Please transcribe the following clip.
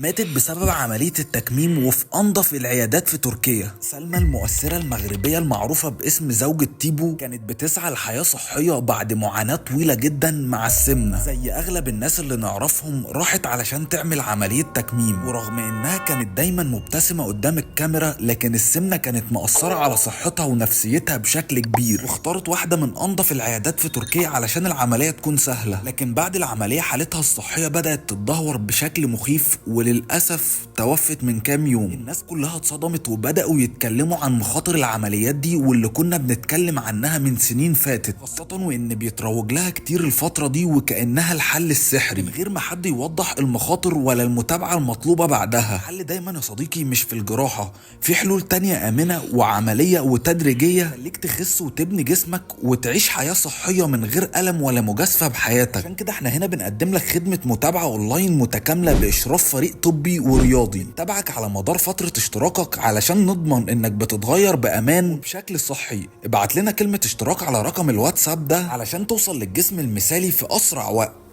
ماتت بسبب عملية التكميم وفي أنظف العيادات في تركيا. سلمى المؤثرة المغربية المعروفة باسم زوجة تيبو كانت بتسعى لحياة صحية بعد معاناة طويلة جدا مع السمنة. زي أغلب الناس اللي نعرفهم راحت علشان تعمل عملية تكميم، ورغم إنها كانت دايما مبتسمة قدام الكاميرا لكن السمنة كانت مأثرة على صحتها ونفسيتها بشكل كبير، واختارت واحدة من أنظف العيادات في تركيا علشان العملية تكون سهلة. لكن بعد العملية حالتها الصحية بدأت تتدهور بشكل مخيف، وللأسف توفت من كام يوم. الناس كلها اتصدمت وبدأوا يتكلموا عن مخاطر العمليات دي واللي كنا بنتكلم عنها من سنين فاتت، خاصة وإن بيتروج لها كتير الفترة دي وكأنها الحل السحري من غير ما حد يوضح المخاطر ولا المتابعة المطلوبة بعدها. الحل دايما يا صديقي مش في الجراحة، في حلول تانية آمنة وعملية وتدريجية تخليك تخس وتبني جسمك وتعيش حياة صحية من غير ألم ولا مجازفة بحياتك. عشان كده احنا هنا بنقدم لك خدمة متابعة اونلاين متكاملة بإشراف فريق طبي ورياضي نتابعك على مدار فترة اشتراكك علشان نضمن انك بتتغير بأمان وبشكل صحي. ابعت لنا كلمة اشتراك على رقم الواتساب ده علشان توصل للجسم المثالي في أسرع وقت.